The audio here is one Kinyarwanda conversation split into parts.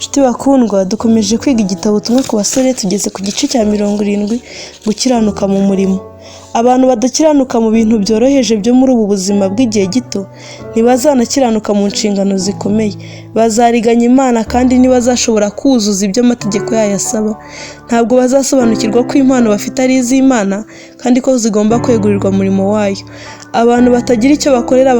Nshuti bakundwa, dukomeje kwiga igitabo Ubutumwa ku basore, tugeze ku gice cya 70, gukiranuka mu murimo. Abantu badakiranuka mu bintu byoroheje byo muri ubu buzima bw'igihe gito, ntibazanakiranuka mu nshingano zikomeye. Bazariganya Imana kandi ntibazashobora kuzuza ibyo amategeko yayo asaba. Ntabwo bazasobanukirwa ko impano bafite ari iz'Imana kandi ko zigomba kwegurirwa umurimo wayo. Abantu batagira icyo bakorera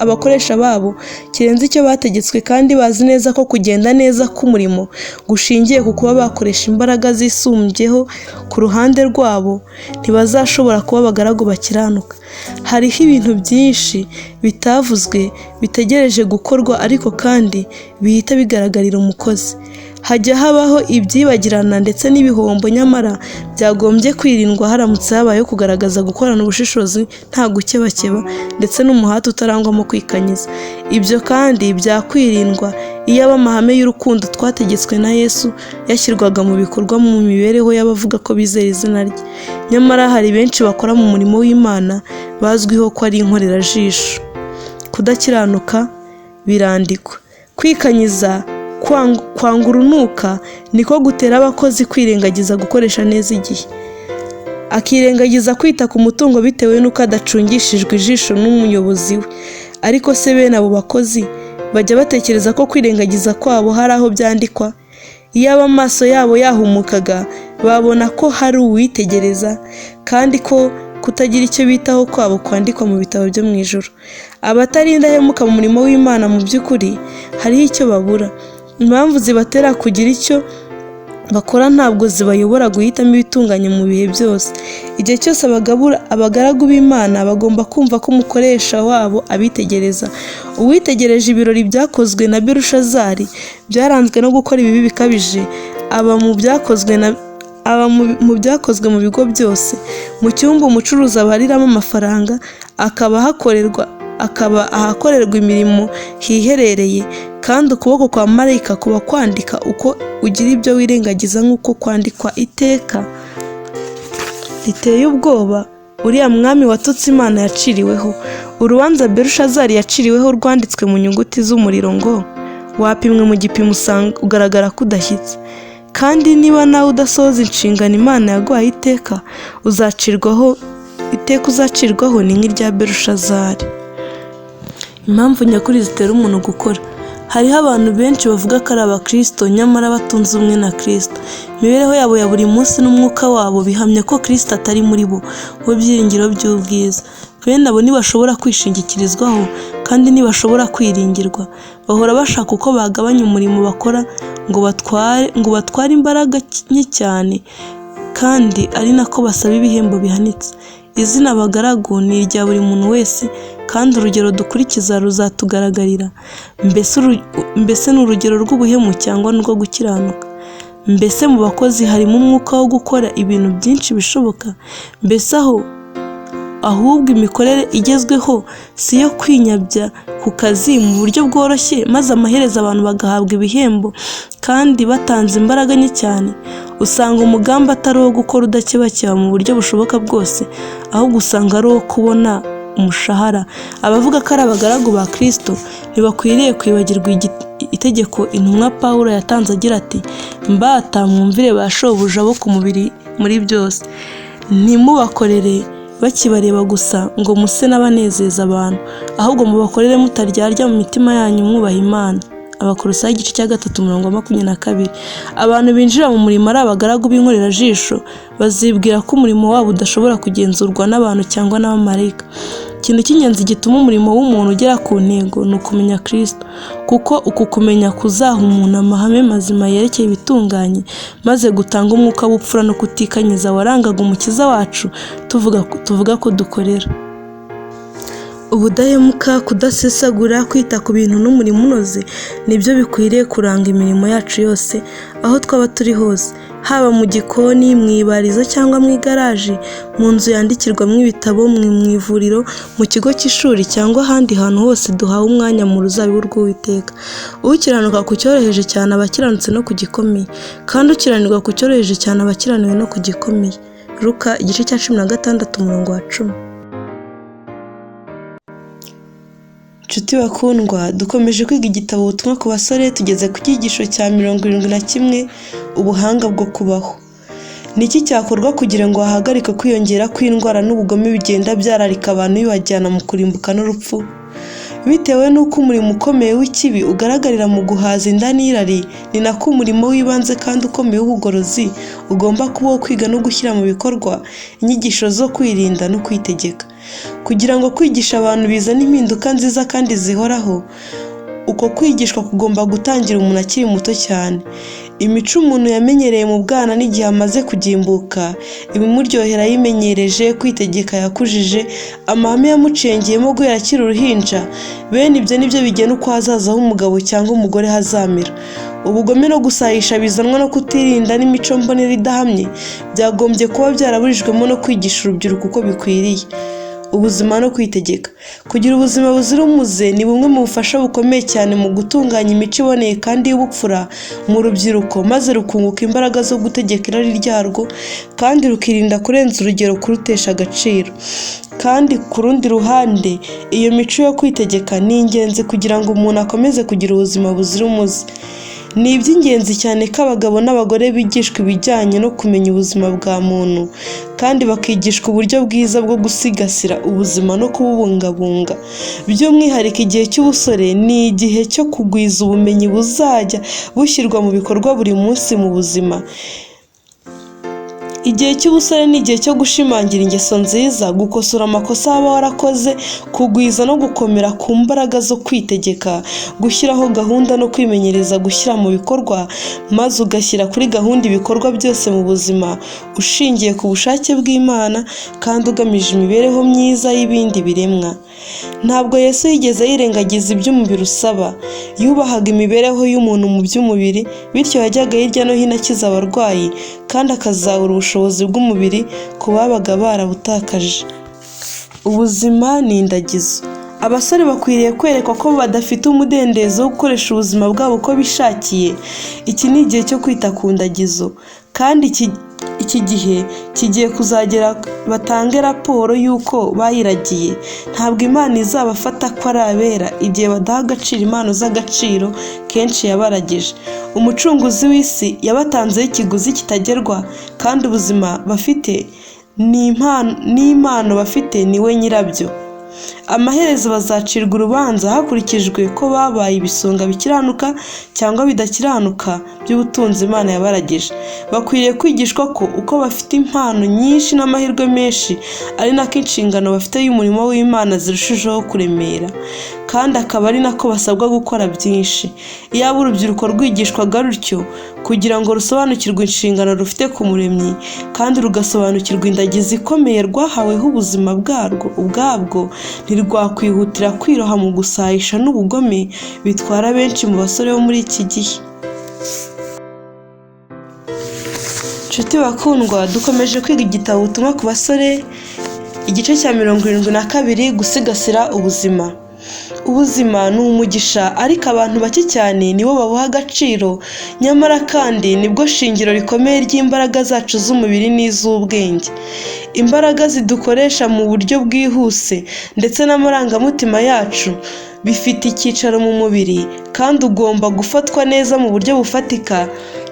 abakoresha babo kirenze icyo bategetswe kandi bazi neza ko kugenda neza k'umurimo gushingiye ku kuba bakoresha imbaraga zisumbyeho ku ruhande rwabo, ntibazashobora kuba abagaragu bakiranuka. Hariho ibintu byinshi bitavuzwe bitegereje gukorwa ariko kandi bihita bigaragarira umukozi. Hajya habaho ibyibagirana ndetse n'ibihombo nyamara byagombye kwirindwa haramutse habayeho kugaragaza gukorana ubushishozi nta gukebakeba ndetse n'umuhate utarangwamo kwikanyiza. Ibyo kandi byakwirindwa iyaba amahame y'urukundo twategetswe na Yesu yashyirwaga mu bikorwa mu mibereho y'abavuga ko bizera izina rye. Nyamara hari benshi bakora mu murimo w'Imana bazwiho ko ari inkorerajisho. Kudakiranuka birandikwa. Kwikanyiza, kwanga urunuka niko gutera abakozi kwirengagiza gukoresha neza igihe. Akirengagiza kwita ku mutungo bitewe n'uko adacungishijwe ijisho n'umuyobozi we. Ariko se bene abo bakozi bajya batekereza ko kwirengagiza kwabo hari aho byandikwa? Iyaba amaso yabo yahumukaga, babona ko hari uwitegereza kandi ko kutagira icyo bitaho kwabo kwandikwa mu bitabo byo mu ijuru. Abatari indahemuka mu murimo w'Imana mu by'ukuri hariho icyo babura. Impamvu zibatera kugira icyo bakora ntabwo zibayobora guhitamo ibitunganye mu bihe byose. Igihe cyose abagaragu b'Imana bagomba kumva ko umukoresha wabo abitegereza. Uwitegereje ibirori byakozwe na Belushazari byaranzwe no gukora ibibi bikabije, aba mu byakozwe na aba mu byakozwe mu bigo byose, mu cyumba umucuruzi abariramo amafaranga, akaba ahakorerwa imirimo hiherereye, kandi ukuboko kwa marayika kuba kwandika uko ugira ibyo wirengagiza nk'uko kwandikwa iteka riteye ubwoba uriya mwami watutse Imana yaciriweho. Urubanza Belushazari yaciriweho rwanditswe mu nyuguti z'umuriro ngo wapimwe mu gipimo usanga ugaragara ko udashyitse. Kandi niba nawe udasohoza inshingano Imana yaguhaye, iteka uzacirwaho ni nk'irya Belushazari. Impamvu nyakuri zitera umuntu gukora. Hariho abantu benshi bavuga ko ari abakristo nyamara batunze ubumwe na Kristo. Imibereho yabo ya buri munsi n'umwuka wabo bihamya ko Kristo atari muri bo, bo byiringiro by'ubwiza. Bene abo ntibashobora kwishingikirizwaho kandi ntibashobora kwiringirwa. Bahora bashaka uko bagabanya umurimo bakora ngo batware imbaraga nke cyane kandi ari nako basaba ibihembo bihanitse. Izina abagaragu ni irya buri muntu wese kandi urugero dukurikiza ruzatugaragarira. Mbese ni urugero rw'ubuhemu cyangwa n'urwo gukiranuka? Mbese mu bakozi harimo umwuka wo gukora ibintu byinshi bishoboka? Mbese aho ahubwo imikorere igezweho si iyo kwinyabya ku kazi mu buryo bworoshye, maze amaherezo abantu bagahabwa ibihembo kandi batanze imbaraga nke cyane? Usanga umugambi atari uwo gukora udakebakeba mu buryo bushoboka bwose, ahubwo usanga ari uwo kubona umushahara. Abavuga ko ari abagaragu ba Kristo ntibakwiriye kwibagirwa itegeko intumwa Pawulo yatanze agira ati: "Mbata, mwumvire ba shobuja bo ku mubiri muri byose, ntimubakorere bakibareba gusa ngo muse n'abanezeza abantu, ahubwo mubakorere mutaryarya mu mitima yanyu mwubaha Imana." Abakolosayi igice cya 3, umurongo wa 22. Abantu binjira mu murimo ari abagaragu b'inkorerajisho bazibwira ko umurimo wabo udashobora kugenzurwa n'abantu cyangwa n'abamarayika. Ikintu cy'ingenzi gituma umurimo w'umuntu ugera ku ntego ni ukumenya Kristo, kuko uku kumenya kuzaha umuntu amahame mazima yerekeye ibitunganye, maze gutanga umwuka w'ubupfura no kutikanyiza warangaga Umukiza wacu tuvuga ko dukorera. Ubudahemuka, kudasesagura, kwita ku bintu n'umurimo unoze nibyo bikwiriye kuranga imirimo yacu yose aho twaba turi hose, haba mu gikoni, mu ibarizo cyangwa mu igaraji, mu nzu yandikirwamo ibitabo, mu ivuriro, mu kigo cy'ishuri cyangwa ahandi hantu hose duhawe umwanya mu ruzabibu rw'Uwiteka. Ukiranuka ku cyoroheje cyane aba akiranutse no ku gikomeye, kandi ukiranirwa ku cyoroheje cyane aba akiraniwe no ku gikomeye. Luka igice cya 16, umurongo wa 10. Nshuti bakundwa, dukomeje kwiga igitabo Ubutumwa ku basore, tugeze ku cyigisho cya 71, ubuhanga bwo kubaho. Ni iki cyakorwa kugira ngo hahagarikwe kwiyongera kw'indwara n'ubugome bigenda byararika abantu bibajyana mu kurimbuka n'urupfu? Bitewe n'uko umurimo ukomeye w'ikibi ugaragarira mu guhaza inda n'irari, ni nako umurimo w'ibanze kandi ukomeye w'ubugorozi ugomba kuba uwo kwiga no gushyira mu bikorwa inyigisho zo kwirinda no kwitegeka. Kugira ngo kwigisha abantu bizane impinduka nziza kandi zihoraho, uko kwigishwa kugomba gutangira umuntu akiri muto cyane. Imico umuntu yamenyereye mu bwana n'igihe amaze kugimbuka, ibimuryohera yimenyereje, kwitegeka yakujije, amahame yamucengeyemo guhera akiri uruhinja, bene ibyo ni byo bigena uko ahazaza h'umugabo cyangwa umugore hazamera. Ubugome no gusayisha bizanwa no kutirinda n'imico mbonera idahamye, byagombye kuba byaraburijwemo no kwigisha urubyiruko uko bikwiriye. Ubuzima no kwitegeka. Kugira ubuzima buzira umuze ni bumwe mu bufasha bukomeye cyane mu gutunganya imico iboneye kandi y'ubupfura mu rubyiruko, maze rukunguka imbaraga zo gutegeka irari ryarwo kandi rukirinda kurenza urugero kurutesha agaciro. Kandi ku rundi ruhande, iyo mico yo kwitegeka ni ingenzi kugira ngo umuntu akomeze kugira ubuzima buzira umuze. Ni iby'ingenzi cyane ko abagabo n'abagore bigishwa ibijyanye no kumenya ubuzima bwa muntu, kandi bakigishwa uburyo bwiza bwo gusigasira ubuzima no kububungabunga. By'umwihariko igihe cy'ubusore ni igihe cyo kugwiza ubumenyi buzajya bushyirwa mu bikorwa buri munsi mu buzima. Igihe cy'ubusore ni igihe cyo gushimangira ingeso nziza, gukosora amakosa waba warakoze, kugwiza no gukomera ku mbaraga zo kwitegeka, gushyiraho gahunda no kwimenyereza gushyira mu bikorwa, maze ugashyira kuri gahunda ibikorwa byose mu buzima, ushingiye ku bushake bw'Imana kandi ugamije imibereho myiza y'ibindi biremwa. Ntabwo Yesu yigeze yirengagiza ibyo umubiri usaba. Yubahaga imibereho y'umuntu mu by'umubiri, bityo yajyaga hirya no hino akiza abarwayi kandi akazahura ubushobozi bw'umubiri ku babaga barabutakaje. Ubuzima ni indagizo. Abasore bakwiriye kwerekwa ko badafite umudendezo wo gukoresha ubuzima bwabo uko bishakiye. Iki ni igihe cyo kwita ku ndagizo, kandi iki gihe kigiye kuzagera batange raporo y'uko bayiragiye. Ntabwo Imana izabafata ko ari abera igihe badaha agaciro impano z'agaciro kenshi yabaragije. Umucunguzi w'isi yabatanzeho ikiguzi kitagerwa, kandi ubuzima bafite n'impano bafite ni we nyirabyo. Amaherezo bazacirwa urubanza hakurikijwe ko babaye ibisonga bikiranuka cyangwa bidakiranuka by'ubutunzi Imana yabaragije. Bakwiriye kwigishwa ko uko bafite impano nyinshi n'amahirwe menshi, ari nako inshingano bafite y'umurimo w'Imana zirushijeho kuremera, kandi akaba ari nako basabwa gukora byinshi. Iyaba urubyiruko rwigishwaga rutyo kugira ngo rusobanukirwe inshingano rufite ku Muremyi, kandi rugasobanukirwa indagizo ikomeye rwahaweho ubuzima bwarwo ubwabwo, ntirwakwihutira kwiroha mu gusayisha n'ubugome bitwara benshi mu basore bo muri iki gihe. Nshuti bakundwa, dukomeje kwiga igitabo Ubutumwa ku basore, igice cya 72, gusigasira ubuzima. Ubuzima ni umugisha, ariko abantu bake cyane nibo babuha agaciro, nyamara kandi nibwo shingiro rikomeye ry'imbaraga zacu z'umubiri n'iz'ubwenge. Imbaraga zidukoresha mu buryo bwihuse ndetse n'amarangamutima yacu bifite icyicaro mu mubiri, kandi ugomba gufatwa neza mu buryo bufatika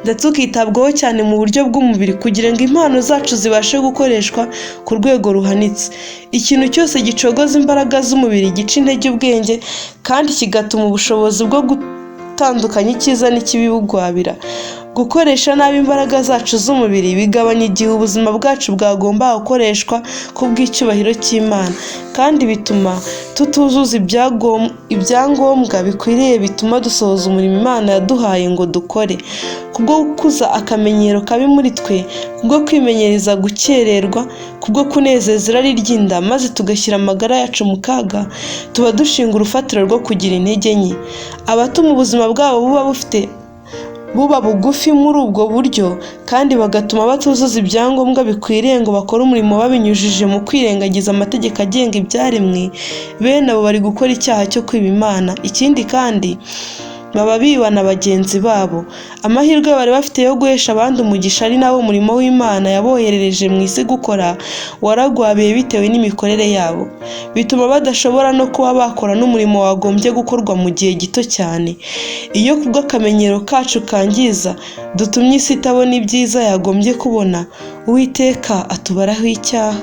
ndetse ukitabwaho cyane mu buryo bw'umubiri kugira ngo impano zacu zibashe gukoreshwa ku rwego ruhanitse. Ikintu cyose gicogoza imbaraga z'umubiri gica intege ubwenge kandi kigatuma ubushobozi bwo gutandukanya icyiza n'ikibi bugwabira. Gukoresha nabi imbaraga zacu z'umubiri bigabanya igihe ubuzima bwacu bwagomba gukoreshwa ku bw'icyubahiro cy'Imana, kandi bituma tutuzuza ibyangombwa bikwiriye bituma dusohoza umurimo Imana yaduhaye ngo dukore. Kubwo gukuza akamenyero kabi muri twe, kubwo kwimenyereza gukererwa, kubwo kunezeza irari ry'inda, maze tugashyira amagara yacu mu kaga, tuba dushinga urufatiro rwo kugira intege nke. Abatuma ubuzima bwabo buba bugufi muri ubwo buryo, kandi bagatuma batuzuza ibyangombwa bikwiriye ngo bakore umurimo babinyujije mu kwirengagiza amategeko agenga ibyaremwe, bene abo bari gukora icyaha cyo kwiba Imana. Ikindi kandi, Baba bibana bagenzi babo. Amahirwe bari bafite yo guhesha abandi umugisha, ari nawo murimo w'Imana yaboherereje mu isi gukora, waragwabiye bitewe n'imikorere yabo. Bituma badashobora no kuba bakora n'umurimo wagombye gukorwa mu gihe gito cyane. Iyo kubw'akamenyero kacu kangiza dutumye isi itabona ibyiza yagombye kubona, Uwiteka atubaraho icyaha.